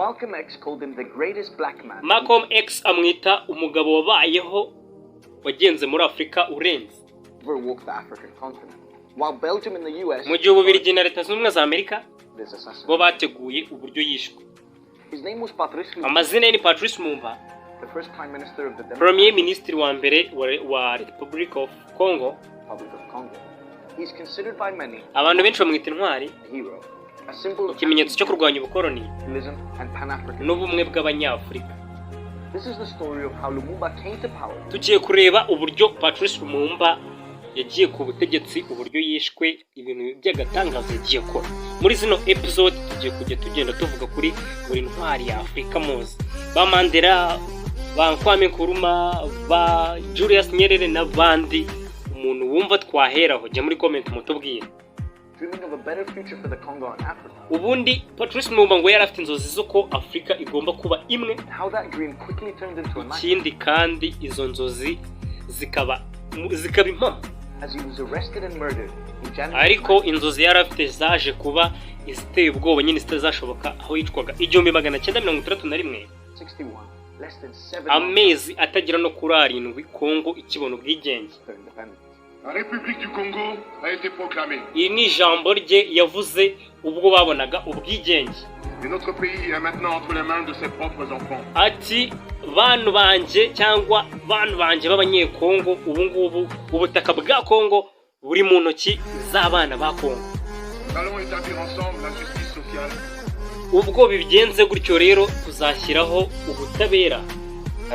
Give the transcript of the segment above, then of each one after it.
Malcolm X called him the greatest black man Malcolm X amwita umugabo wabayeho, wagenze muri Afurika urenze. ever walked the African continent. While Belgium and the US Mu gihe Ububirigi na Leta Zunze Ubumwe za Amerika his assassination. bo bateguye uburyo yishwe. His name was Patrice Lumumba, Amazina ye ni Patrice Lumumba, the first prime minister of the Democratic Premier Minisitiri wa mbere wa Republic of Congo. Republic of Congo. He's considered by many Abantu benshi bamwita intwari, a hero, a symbol of ikimenyetso cyo kurwanya ubukoloni anti-imperialism and Pan-Africanism. n'ubumwe bw'Abanyafurika. This is the story of how Lumumba came to power Tugiye kureba uburyo Patrice Lumumba yagiye ku butegetsi, uburyo yishwe, ibintu by'agatangaza yagiye akora. Muri zino episode tugiye kujya tugenda tuvuga kuri buri ntwari ya Afurika muzi, ba Mandela, ba Kwame Nkrumah, ba Julius Nyerere n'abandi. Umuntu wumva twaheraho, jya muri comment mutubwire. dreaming of a better future for the Congo and Africa, Ubundi Patrice Lumumba ngo yari afite inzozi z'uko Afurika igomba kuba imwe. and how that dream quickly turned into a nightmare Ikindi kandi izo nzozi zikaba impamo, as he was arrested and murdered in January ariko inzozi yari afite zaje kuba iziteye ubwoba nyine, zitazashoboka, aho yicwaga 1961, 1961, less than 7 months amezi atagera no kuri 7 Kongo ikibona ubwigenge. after independence. La République du Congo a été proclamée. Iri ni ijambo rye yavuze ubwo babonaga ubwigenge. Et notre pays est maintenant entre les mains de ses propres enfants. Ati: "Bantu banjye cyangwa bantu banjye b'Abanyekongo, ubu ngubu ubutaka bwa Kongo buri mu ntoki z'abana ba Kongo." Nous allons établir ensemble la justice sociale, Ubwo bigenze gutyo rero, tuzashyiraho ubutabera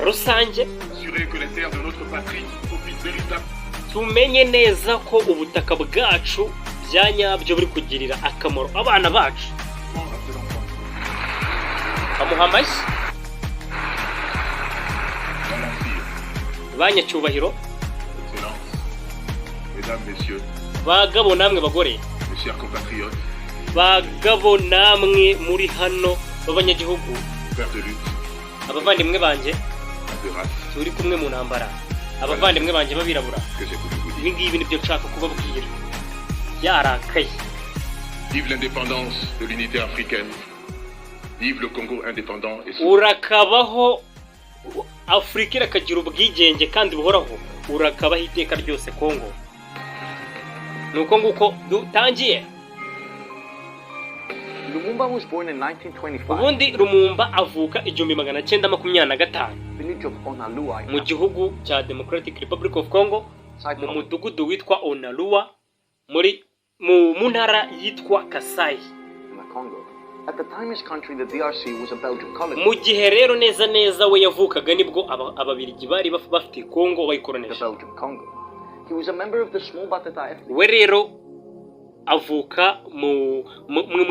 rusange, assurer que les terres de notre patrie profitent véritablement tumenye neza ko ubutaka bwacu bya nyabyo buri kugirira akamaro abana bacu. à ses enfants. Bamuha amashyi. Madame Sire, Banyacyubahiro, Excellences, Mesdames, Messieurs, bagabo namwe bagore, mes chers compatriotes, bagabo namwe muri hano b'abanyagihugu, frères de lutte, abavandimwe banjye de race, turi kumwe mu ntambara, abavandimwe banjye b'abirabura, que j'ai voulu vous dire. Ibi ngibi nibyo nshaka kubabwira. Yarakaye. Vive l'indépendance de l'unité africaine. Vive le Congo indépendant et souverain. Urakabaho Afurika, irakagira ubwigenge kandi buhoraho. Urakabaho iteka ryose Kongo. Ni uko nguko dutangiye. Lumumba was born in 1925, Ubundi Lumumba avuka 1925 village of Onalua in mu gihugu cya Democratic Republic of Congo, Kasai mu province. mudugudu witwa Onalua, muri mu ntara yitwa Kasayi. In the Congo. At the time, his country, the DRC, was a Belgian colony. Mu gihe rero neza neza we yavukaga, nibwo Ababirigi bari bafite Kongo The bayikoroneje. Belgian Congo. He was a member of the small Bateta ethnic We rero avuka mu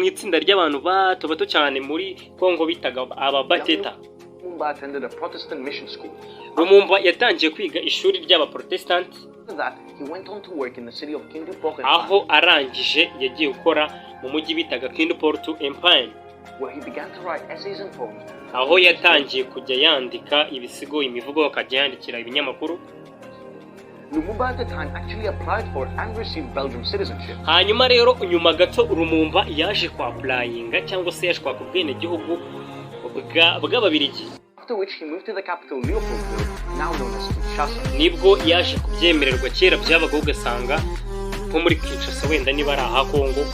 itsinda ry'abantu bato bato cyane muri Kongo bitaga Ababateta. Lumumba attended a Protestant mission school. Lumumba yatangiye kwiga ishuri ry'Abaprotestanti. After that, he went on to work in the city of Kindu Port Aho arangije yagiye gukora mu mujyi bitaga Kindu Port Empire, where he began to write essays and poems. aho yatangiye kujya yandika ibisigo, imivugo, akajya yandikira ibinyamakuru. Lumumba at the time actually applied for and received Belgian citizenship. Hanyuma rero nyuma gato Lumumba yaje kwa applyinga cyangwa se yaje kwaka ubwenegihugu bw'Ababirigi. After which he moved to the capital Leopoldville, now known as Kinshasa. Nibwo yaje kubyemererwa. Kera byabagaho ugasanga nko muri Kinshasa, wenda niba ari aha Kongo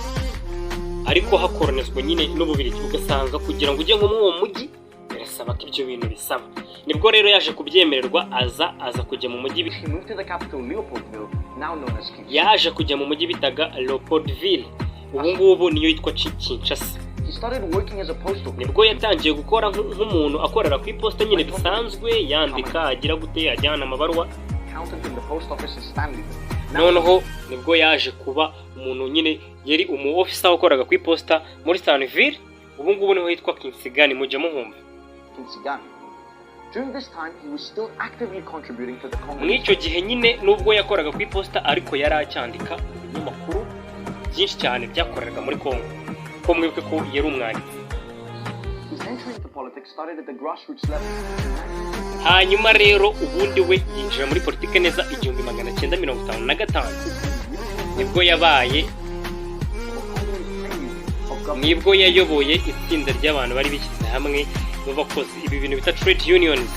ariko hakoronizwa nyine n'Ububirigi, ugasanga kugira ngo ujye nko muri uwo mujyi birasaba ko ibyo bintu bisaba. Nibwo rero yaje kubyemererwa, aza kujya mu mujyi. He moved to the capital Leopoldville, now known as Kinshasa. Yaje kujya mu mujyi bitaga Leopoldville, ubu ngubu niyo yitwa Kinshasa. He started working as a postal Nibwo yatangiye gukora nk'umuntu akorera ku iposita nyine bisanzwe, yandika, agira gute, ajyana amabaruwa. accountant in the post office in Stanleyville. Now Noneho nibwo yaje kuba umuntu nyine, yari umu officer wakoraga ku iposita muri Stanleyville, ubu ngubu niho hitwa Kisangani, mujya muhumva. Kisangani. During this time, he was still actively contributing to the Muri Congolese icyo gihe nyine, nubwo yakoraga ku iposita, ariko yari acyandika mu binyamakuru byinshi cyane byakoreraga muri Congo, ko mwibuke ko yari umwanditsi. His entry into politics started at the grassroots level. In Hanyuma rero ubundi we yinjira muri politiki neza 1955, nibwo yabaye 1950, of government. Nibwo yayoboye itsinda ry'abantu bari bishyize hamwe b'abakozi, ibi bintu bita trade unions,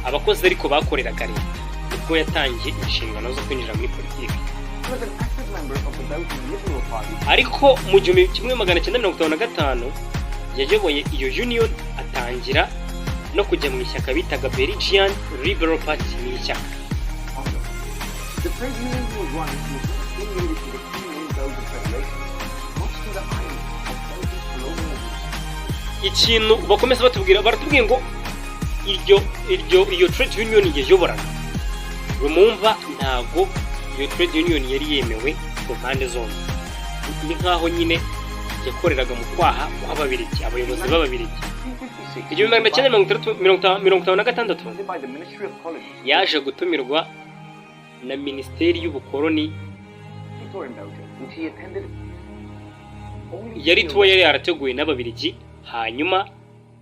abakozi ariko bakoreraga leta. Nibwo yatangiye inshingano zo kwinjira muri politiki. He was an active member of the Belgian Liberal Party. Ariko mu 1955 yayoboye iyo union, atangira no kujya mu ishyaka bitaga Belgian Liberal Party, ni ishyaka. Congo. The trade union he was running was not affiliated to the two main Belgian federations, much to the irony of Belgian colonial rulers. Ikintu bakomeza batubwira, baratubwiye ngo iryo iryo iyo trade union yayoboraga Lumumba, ntabwo iyo trade union yari yemewe ku mpande zombi. Ni nkaho nyine yakoreraga mu kwaha kw'Ababirigi, abayobozi b'Ababirigi. 1956, 1960, 56, by the Ministry of Colonies, yaje gutumirwa na Minisiteri y'Ubukoloni. Tour in Belgium, which he attended only Yari tour yari yarateguwe n'Ababirigi, hanyuma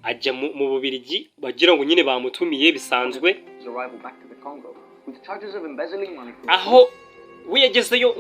ajya mu Bubirigi bagira ngo nyine bamutumiye bisanzwe. His arrival back to the Congo with charges of embezzling money from Aho we yagezeyo,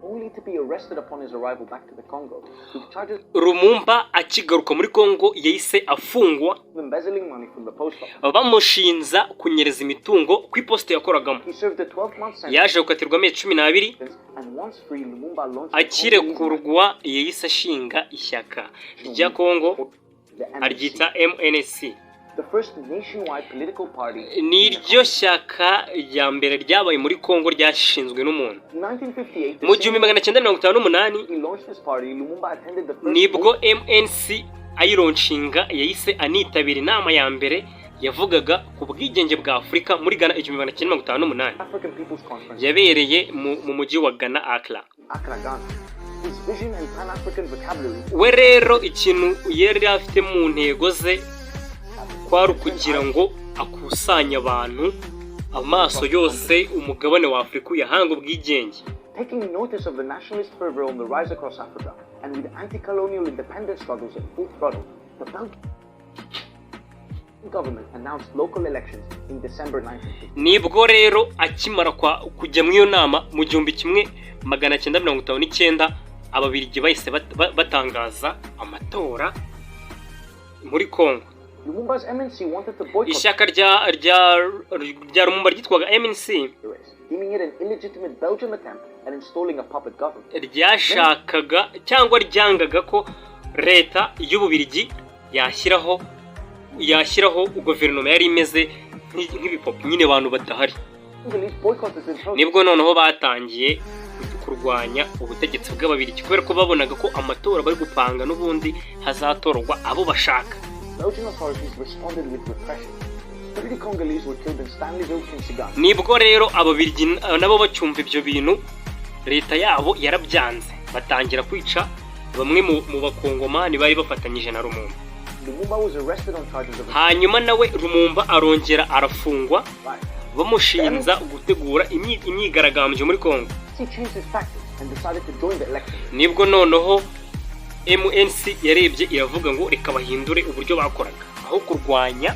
only to be arrested upon his arrival back to the Congo with charges Lumumba akigaruka muri Congo yahise afungwa, of embezzling money from the post office. Bamushinza kunyereza imitungo ku iposita yakoragamo. He served a 12-month sentence Yaje gukatirwa amezi 12. and once free, Lumumba launched the Akirekurwa yahise ashinga ishyaka rya Congo, the MNC, aryita MNC. the first nationwide political party. Ni ryo shyaka rya mbere ryabaye muri Congo ryashinzwe n'umuntu. In 1958, Mu 1958, he launched his party. Lumumba attended the first nibwo MNC ayilaunchinga, yahise anitabira inama ya mbere yavugaga ku bwigenge bwa Afurika muri Ghana 1958, African People's Conference yabereye mu mujyi wa Ghana, Accra. in Accra, Ghana. His vision and Pan-African vocabulary We rero ikintu yari afite mu ntego ze kwari ukugira ngo akusanye abantu, amaso yose umugabane wa Afurika uyahanga ubwigenge. Taking notice of the nationalist fervor on the rise across Africa, and with anti-colonial independence struggles at full throttle, the Belgian government announced local elections in December 1950. Nibwo rero akimara kujya muri iyo nama mu 1959, Ababirigi bahise batangaza amatora muri Congo. Lumumba's MNC wanted to boycott Ishyaka rya Lumumba ryitwaga MNC the race, deeming it an illegitimate Belgian attempt at installing a puppet government. Ryashakaga cyangwa ryangaga ko leta y'Ububirigi yashyiraho guverinoma yari imeze nk'ibipope nyine, abantu badahari. Congolese boycotted the protest. Nibwo noneho batangiye kurwanya ubutegetsi bw'Ababirigi, kubera ko babonaga ko amatora bari gupanga n'ubundi hazatorwa abo bashaka. Belgian authorities responded with repression. 30 Congolese were killed in Stanleyville, Kisangani. Nibwo rero Ababirigi nabo bacyumva ibyo bintu, leta yabo yarabyanze, batangira kwica bamwe mu Bakongomani bari bafatanyije na Lumumba. Lumumba was arrested on charges of Hanyuma nawe Lumumba arongera arafungwa, riot. bamushinza gutegura imyigaragambyo muri Congo. He changed his tactics and decided to join the election. Nibwo noneho MNC yarebye iravuga ngo reka bahindure uburyo bakoraga, aho kurwanya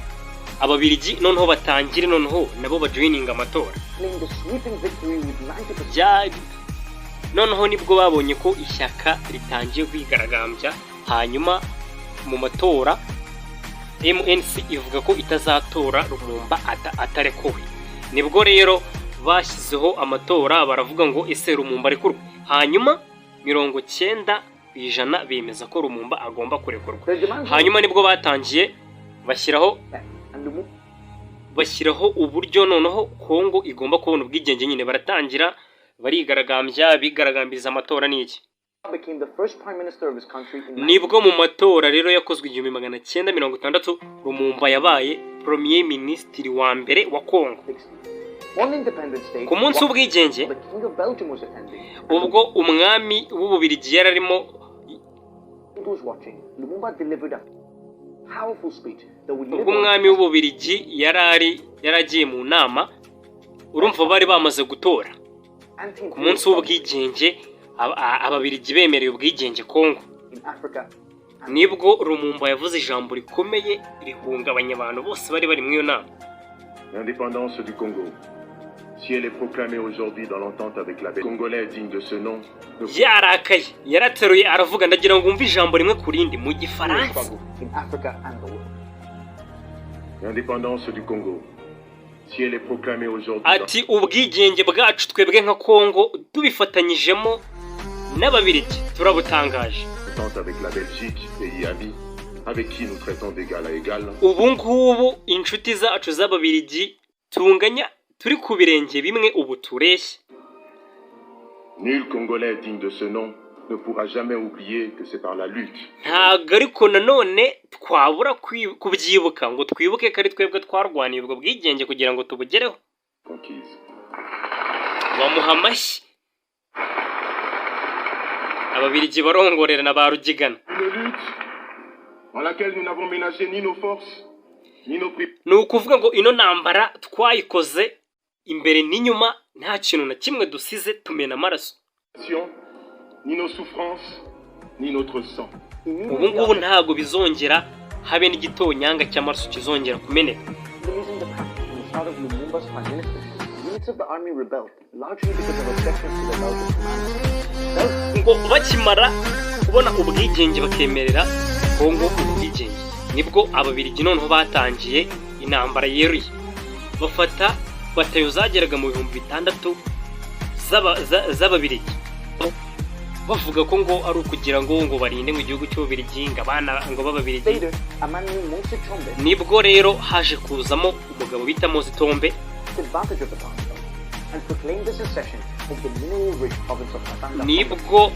Ababirigi noneho batangire noneho nabo bajoininga amatora. Claimed a sweeping victory with 90% Noneho nibwo babonye ko ishyaka ritangiye kwigaragambya, hanyuma mu matora MNC ivuga ko itazatora Lumumba atarekuwe. Nibwo rero bashyizeho amatora, baravuga ngo ese Lumumba arekurwe? Hanyuma 90% bemeza ko Lumumba agomba kurekurwa. Their demands Hanyuma nibwo batangiye bashyiraho were and Lumumba bashyiraho uburyo noneho Kongo igomba kubona ubwigenge nyine, baratangira barigaragambya, bigaragambiriza amatora n'iki. Became the first prime minister of his country in Nibwo mu matora rero yakozwe 1960, Lumumba yabaye premier minisitiri wa mbere wa Kongo. 1960. On Independence Day, Ku munsi w'ubwigenge, the King of Belgium was attending. ubwo umwami w'Ububirigi yari arimo, Was watching, Lumumba delivered a powerful speech that would live ubwo on umwami w'Ububirigi yari ari yari agiye mu nama, urumva bari bamaze gutora ku munsi w'ubwigenge, Ababirigi bemereye ubwigenge Kongo, in Africa. nibwo Lumumba yavuze ijambo rikomeye rihungabanya abantu bose bari bari muri iyo nama. L'indépendance du Congo Si elle est proclamée aujourd'hui dans l'entente avec la Congolais digne de ce nom, ne Yarakaye, yarateruye aravuga. Ndagira ngo wumve ijambo rimwe ku rindi mu Gifaransa. Struggle in Africa and the world. L'indépendance du Congo, si elle est proclamée aujourd'hui dans Ati ubwigenge bwacu twebwe nka Kongo tubifatanyijemo n'Ababirigi turabutangaje. L'entente avec la Belgique, pays ami, avec qui nous traitons d'égal à égal, Ubu ngubu inshuti zacu z'Ababirigi tunganya, turi ku birenge bimwe, ubu tureshya. Nul Congolais digne de ce nom ne pourra jamais oublier que c'est par la lutte Ntabwo ariko nanone twabura kubyibuka ngo twibuke ko ari twebwe twarwaniye ubwo bwigenge kugira ngo tubugereho. Conquise. Bamuha amashyi, Ababirigi barongorera na ba Rugigana. Une lutte dans laquelle nous n'avons ménagé ni nos forces, ni nos Ni ukuvuga ngo ino ntambara twayikoze imbere n'inyuma, nta kintu na kimwe dusize, tumena amaraso. Privations, ni nos souffrances, ni notre sang. Ubu ngubu ntabwo bizongera, habe n'igitonyanga cy'amaraso kizongera kumeneka. Losing the pact and the start of Lumumba's prime ministership, units of the army rebelled, largely because of objections to the Belgian command. Ngo bakimara kubona ubwigenge, bakemerera Kongo ubwigenge, nibwo Ababirigi noneho batangiye intambara yeruye, bafata batayo zageraga mu 6000 z'Ababirigi, bavuga ko ngo ari ukugira ngo barinde ngo igihugu cy'Ububirigi, ngo abana ngo b'Ababirigi. Later, a man named Moise Tshombe Nibwo rero haje kuzamo umugabo bita Moise Tshombe. Took advantage of the conflict and proclaimed the secession of the mineral-rich province of Katanga from the Nibwo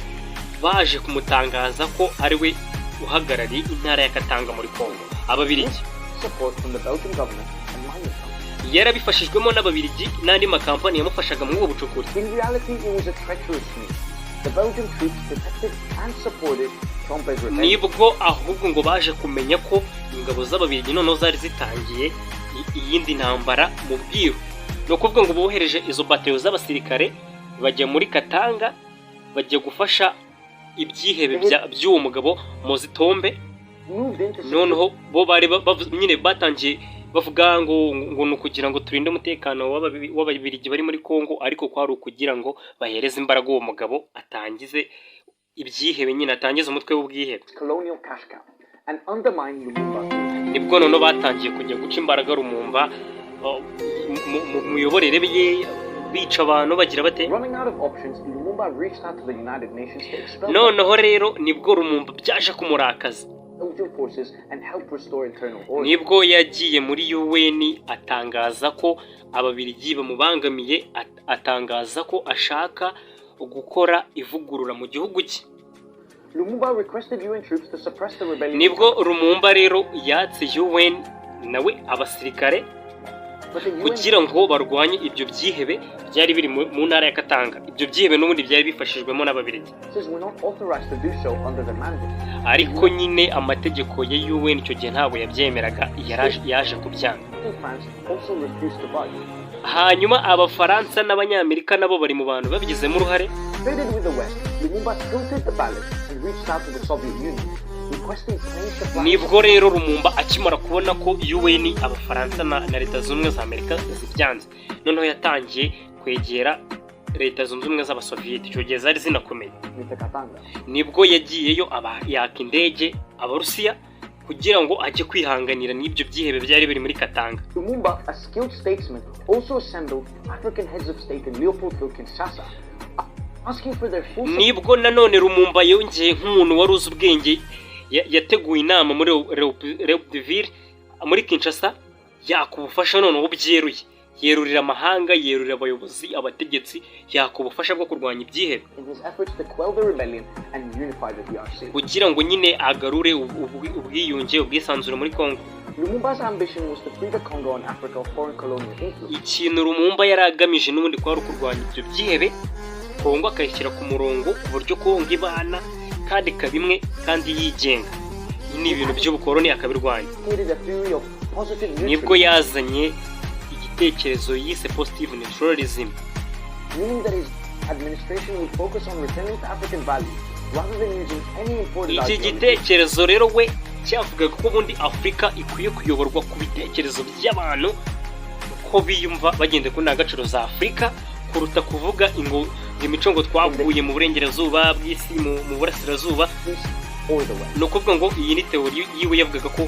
baje kumutangaza ko ari we uhagarariye intara ya Katanga muri Kongo, Ababirigi. Support from the Belgian government and mining companies. Yarabifashijwemo n'Ababirigi n'andi makampani yamufashaga muri ubwo bucukuri. In reality, it was a treacherous move. The Belgian troops protected and supported Tshombe's rebellion. Nibwo ahubwo ngo baje kumenya ko ingabo z'Ababirigi noneho zari zitangiye iyindi ntambara mu bwiru. Ni ukuvuga ngo bohereje izo bateyo z'abasirikare bajya muri Katanga, bajya gufasha ibyihebe by'uwo mugabo Moise Tshombe. Moved into Noneho bo bari nyine batangiye bavuga ngo ni ukugira ngo turinde umutekano w'Ababirigi bari muri Kongo, ariko kwari ukugira ngo bahereze imbaraga uwo mugabo atangize ibyihebe nyine, atangize umutwe w'ubwihebe. Colonial cash cow and undermine Lumumba. Nibwo noneho batangiye kujya guca imbaraga Lumumba mu miyoborere ye, bica abantu, bagira bate. Running out of options, Lumumba reached out to the United Nations to expel Noneho rero nibwo Lumumba byaje kumurakaza. Belgian forces and help restore internal order. Nibwo yagiye muri UN atangaza ko Ababirigi bamubangamiye, atangaza ko ashaka gukora ivugurura mu gihugu cye. Lumumba requested UN troops to suppress the rebellion. Nibwo Lumumba rero yatse UN nawe abasirikare But the UN kugira ngo barwanye ibyo byihebe byari biri mu ntara ya Katanga. Ibyo byihebe n'ubundi byari bifashijwemo n'Ababirigi. Says we're not authorized to do so under the mandate. Ariko nyine amategeko ya UN icyo gihe ntabwo yabyemeraga, yaje kubyanga. And France also refused to budge. Hanyuma Abafaransa n'Abanyamerika nabo bari mu bantu babigizemo uruhare. Faded with the West, Lumumba tilted the balance and reached out to the Soviet Union, requesting planes to fly Nibwo rero Lumumba akimara kubona ko UN, Abafaransa na Leta Zunze Ubumwe za Amerika zibyanze, noneho yatangiye kwegera Leta Zunze Ubumwe z'Abasoviyeti, icyo gihe zari zinakomeye. Into Katanga. Nibwo yagiyeyo, aba yaka indege Abarusiya kugira ngo ajye kwihanganira n'ibyo byihebe byari biri muri Katanga. Lumumba, a skilled statesman, also assembled African heads of state in Leopoldville, Kinshasa, asking for their full support Nibwo nanone Lumumba yongeye, nk'umuntu wari uzi ubwenge, yateguye inama muri Leopoldville muri Kinshasa, yaka ubufasha noneho byeruye, yerurira amahanga, yerurira abayobozi, abategetsi, yaka ubufasha bwo kurwanya ibyihebe. In his efforts to quell the rebellion and unify the DRC. Kugira ngo nyine agarure ubwiyunge, ubwisanzure muri Congo. Lumumba's ambition was to free the Congo and Africa of foreign colonial influence. Ikintu Lumumba yari agamije n'ubundi kwari ukurwanya ibyo byihebe, Kongo akayishyira ku murongo ku buryo Kongo ibana kandi ikaba imwe kandi yigenga. Ni ibintu by'ubukoloni akabirwanya. Created a theory of positive Nibwo neutralism, yazanye igitekerezo yise positive neutralism, meaning that his administration would focus on returning to African values rather than using any imported Iki ideology. gitekerezo rero we cyavugaga ko ubundi Afurika ikwiye kuyoborwa ku bitekerezo by'abantu, Uko biyumva bagendeye ku ndangagaciro za Afurika kuruta kuvuga ngo imico ngo twakuye mu burengerazuba bw'isi, mu burasirazuba. East or the West. Ni ukuvuga ngo iyi ni théorie yiwe, yavugaga ko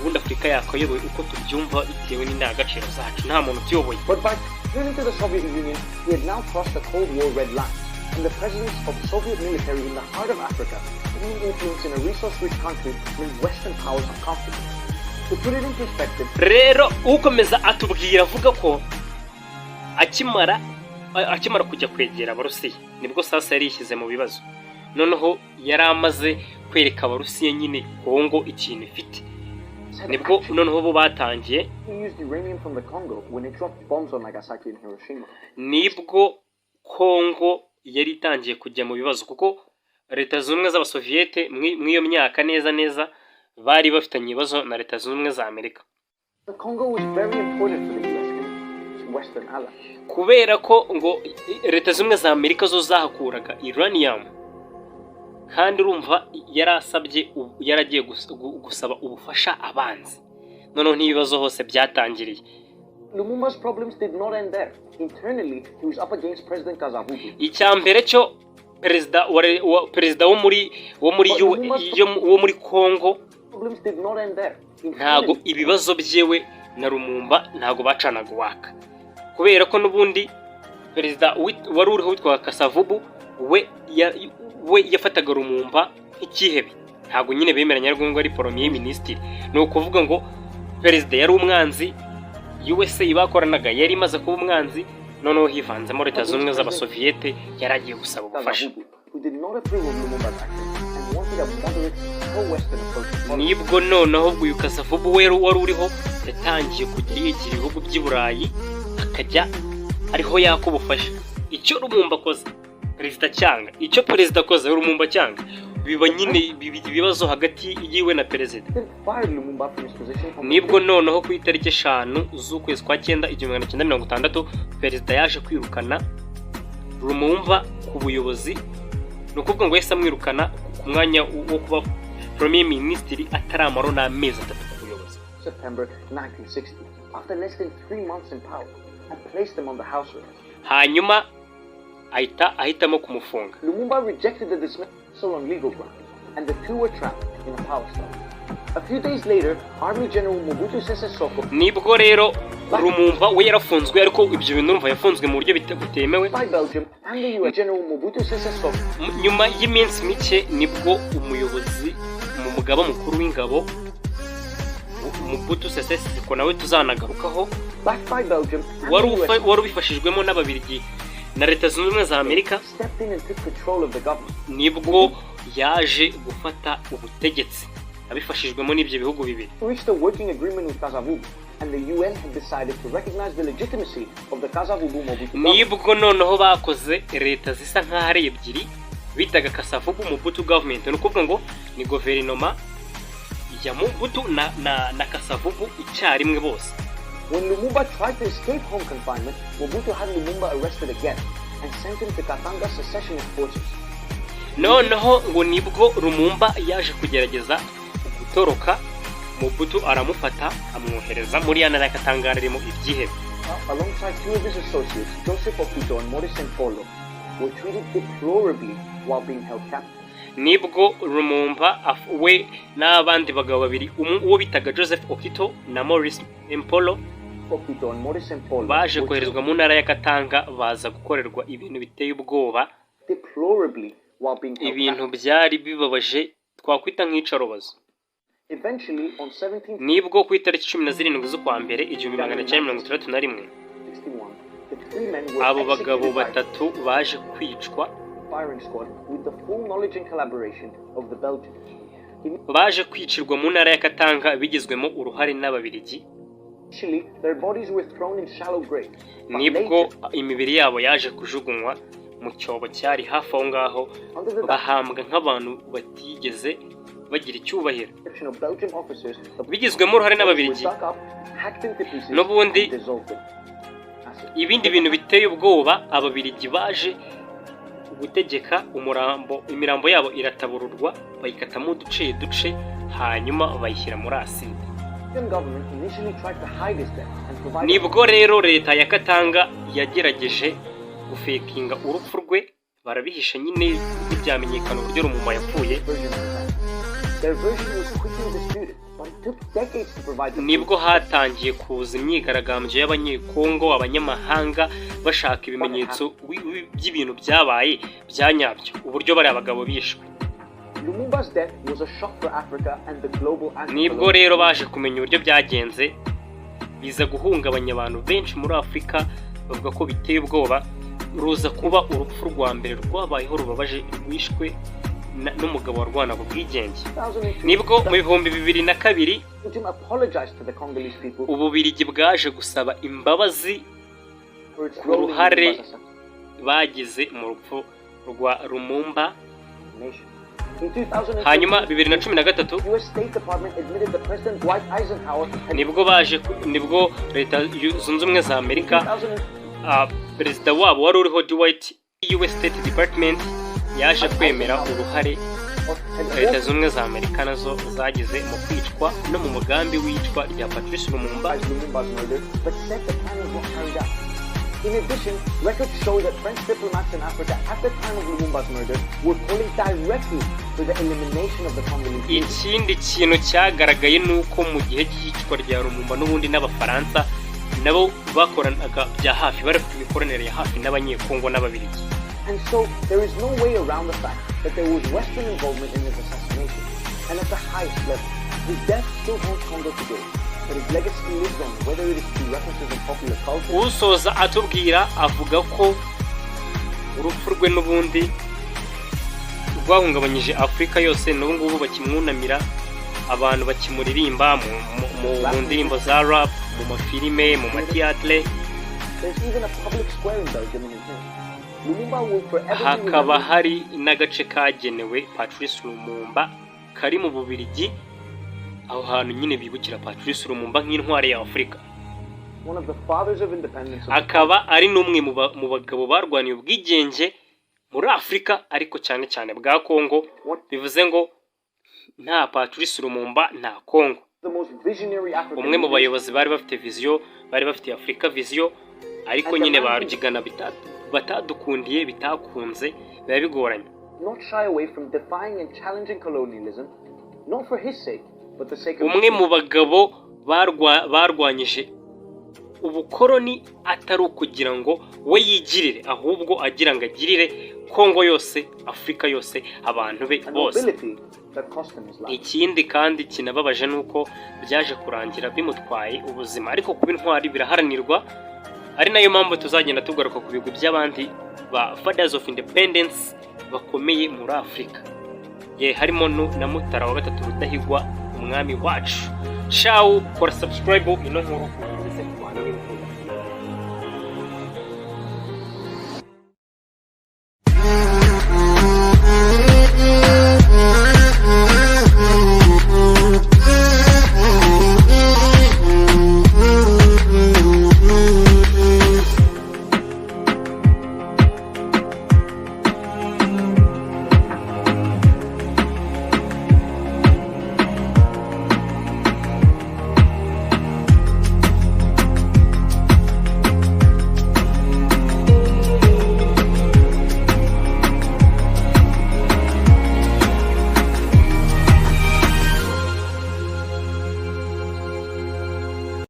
ubundi Afurika yakayobowe uko tubyumva bitewe n'indangagaciro zacu, nta muntu utuyoboye. But by turning to the Soviet Union, he had now crossed the Cold War red line, and the presence of Soviet military in the heart of Africa, gaining influence in a resource-rich country, made Western powers uncomfortable. To put it in perspective, Rero ukomeza atubwira avuga ko akimara kujya kwegera Abarusiya, nibwo sasa yari yishyize mu bibazo. Noneho yari amaze kwereka Abarusiya nyine Kongo ikintu ifite, nibwo noneho bo batangiye he used uranium from the Congo when it dropped bombs on Nagasaki and Hiroshima. Nibwo Kongo yari itangiye kujya mu bibazo, kuko Leta Zunze Ubumwe z'Abasoviyete mw'iyo myaka neza neza bari bafitanye ibibazo na Leta Zunze Ubumwe za Amerika. The Congo was very important for the US and its Western allies. Kubera ko ngo Leta Zunze Ubumwe za Amerika zo zahakuraga uranium, kandi urumva yari asabye yaragiye gusaba ubufasha abanzi. Noneho n'ibibazo hose byatangiriye. Lumumba's problems did not end there. Internally, he was up against President Kasavubu. Icya mbere cyo perezida wa perezida wo muri wo muri Congo Problems did not end there. ntago Internally, ibibazo byewe na Lumumba ntago bacanaga uwaka, kubera ko n'ubundi perezida wari uriho witwa Kasavubu we yafataga Lumumba nk'ikihebe. Ntabwo nyine bemeranya ngo ari premier ministre. Ni ukuvuga ngo perezida yari umwanzi, USA bakoranaga yari imaze kuba umwanzi, noneho hivanzemo Leta Zunze Ubumwe z'Abasoviyete yari agiye gusaba ubufasha. Kasavubu, who did not approve of Lumumba's actions and wanted a moderate, pro-Western approach to politics. Nibwo noneho uyu Kasavubu we wari uriho yatangiye kujya yigira ibihugu by'i Burayi, akajya ariho yaka ubufasha. Icyo Lumumba akoze, perezida cyanga; icyo perezida akoze, Lumumba cyanga. Biba nyine biba ibibazo hagati yiwe na perezida. Then fired Lumumba from his position on the Nibwo noneho ku itariki 5 z'ukwezi kwa cyenda 1960, perezida yaje kwirukana Lumumba ku buyobozi. Ni ukuvuga ngo yahise amwirukana ku mwanya wo kuba premier ministre ataramara n'amezi 3 ku buyobozi. September 1960, after less than 3 months in power, and placed him under house arrest. Hanyuma ahita ahitamo kumufunga. Lumumba rejected the dismissal on legal grounds, and the two were trapped in a power struggle. A few days later, Army General Mobutu Sese Seko Nibwo rero Lumumba we yarafunzwe, ariko ibyo bintu urumva yafunzwe mu buryo butemewe. by Belgium and the US General Mobutu Sese Seko Nyuma y'iminsi mike nibwo umuyobozi mu mugaba mukuru w'ingabo Mobutu Sese Seko, nawe tuzanagarukaho, backed by Belgium and wari the US wari ubifashijwemo n'Ababirigi na Leta Zunze Ubumwe za Amerika, stepped in and took control of the government. nibwo yaje gufata ubutegetsi abifashijwemo n'ibyo bihugu bibiri. Reached a working agreement with Kasavubu, and the UN had decided to recognize the legitimacy of the Kasavubu Mobutu government. Nibwo noneho bakoze leta zisa nk'aho ari ebyiri bitaga Kasavubu Mobutu government. Ni ukuvuga ngo ni guverinoma ya Mobutu na Kasavubu icyarimwe bose. When Lumumba tried to escape home confinement, Mobutu had Lumumba arrested again and sent him to Katanga secessionist forces. Noneho ngo nibwo Lumumba yaje kugerageza gutoroka, Mobutu aramufata amwohereza muri ya ntara ya Katanga irimo ibyihebe. Alongside two of his associates, Joseph Okito and Maurice Mpolo, were treated deplorably while being held captive. Nibwo Lumumba we n'abandi bagabo babiri, uwo bitaga Joseph Okito na Maurice Mpolo, Okito and Maurice Mpolo baje were koherezwa mu ntara ya Katanga, baza gukorerwa ibintu biteye ubwoba, deplorably while being held ibintu captive. byari bibabaje twakwita nk'iyicarubozo. Eventually, on 17 Nibwo ku itariki 17 z'ukwa mbere 1961, 61, the three men were abo bagabo executed by batatu baje kwicwa firing squad with the full knowledge and collaboration of the Belgians. Baje kwicirwa mu ntara ya Katanga bigizwemo uruhare n'Ababirigi. Initially, their bodies were thrown in shallow graves, but Nibwo later, imibiri yabo yaje kujugunywa mu cyobo cyari hafi aho ngaho, under the bahambwa nk'abantu batigeze bagira icyubahiro, direction of Belgian officers, the bigizwemo uruhare bodies were n'Ababirigi. dug up, hacked into pieces, N'ubundi and dissolved in acid. ibindi bintu biteye ubwoba, Ababirigi baje gutegeka umurambo, imirambo yabo iratabururwa, bayikatamo uduce duce, hanyuma bayishyira muri aside. Government initially tried to hide his death and provide Nibwo rero leta ya Katanga yagerageje gufekinga urupfu rwe, barabihisha nyine, ntibyamenyekana uburyo Lumumba yapfuye. version of events. Their version was quickly disputed, but it took decades to provide the Nibwo hatangiye kuza imyigaragambyo y'Abanyekongo, abanyamahanga bashaka ibimenyetso by'ibintu byabaye bya nyabyo, uburyo bariya bagabo bishwe. Lumumba's death was a shock for Africa and the global Nibwo rero baje kumenya uburyo byagenze, biza guhungabanya abantu benshi muri Afurika, bavuga ko biteye ubwoba. Ruza kuba urupfu rwa mbere rwabayeho rubabaje, rwishwe n'umugabo warwanaga ubwigenge. 2002, Nibwo mu 2002 Belgium apologized to the Congolese people Ububirigi bwaje gusaba imbabazi for its ku role in ruhare Lumumba's assassination. bagize mu rupfu rwa Lumumba. In 2013, Hanyuma 2013, US State Department admitted that President Dwight Eisenhower had nibwo Leta Zunze Ubumwe za Amerika, 2000 perezida wabo wari uriho Dwight, US State Department yaje kwemera uruhare had Leta Zunze Ubumwe za Amerika nazo zagize mu kwicwa no mu mugambi w'icwa rya Patrice Lumumba. authorized Lumumba's murder, but said the plan was not carried out. In addition, records show that French diplomats in Africa at the time of Lumumba's murder were calling directly for the elimination of the Congolese leader. Ikindi kintu cyagaragaye ni uko mu gihe cy'iyicwa rya Lumumba n'ubundi n'Abafaransa nabo bakoranaga bya hafi, bari bafite imikoranire ya hafi n'Abanyekongo n'Ababiligi. And so there is no way around the fact that there was Western involvement in his assassination, and at the highest level. His death still haunts Congo today, but his legacy lives on, whether it is through references in popular culture, Usoza atubwira avuga ko urupfu rwe n'ubundi rwahungabanyije Afurika yose, n'ubu ngubu bakimwunamira, abantu bakimuririmba mu ndirimbo za rap, mu mafilime, mu matiyatire. There's even a public square in Belgium in his name. Lumumba will forever be Hakaba remembered hari n'agace kagenewe Patrice Lumumba kari mu Bubiligi, aho hantu nyine bibukira Patrice Lumumba nk'intwari ya Afurika. one of the fathers of independence of Akaba ari n'umwe mu bagabo barwaniye ubwigenge muri Afurika, ariko cyane cyane bwa Kongo. Bivuze ngo nta Patrice Lumumba nta Kongo. the most visionary African Umwe mu leaders. bayobozi bari bafite vision, bari bafitiye Afurika vision, ariko nyine ba rugigana batadukundiye, bitakunze, biba bigoranye. Not shy away from defying and challenging colonialism, not for his sake, but the sake of Umwe mu bagabo barwanyije ubukoroni, atari ukugira ngo we yigirire, ahubwo agira ngo agirire Kongo yose, Afurika yose, abantu be a bose. nobility that cost him his life. Ikindi kandi kinababaje ni uko byaje kurangira bimutwaye ubuzima, ariko kuba intwari biraharanirwa, ari nayo mpamvu tuzagenda tugaruka ku bigwi by'abandi ba Fathers of Independence bakomeye muri Afurika, ye harimo na Mutara wa Gatatu Rudahigwa, umwami wacu. Ciao, kora subscribe, ino nkuru uyigeze ku bantu b'imfura.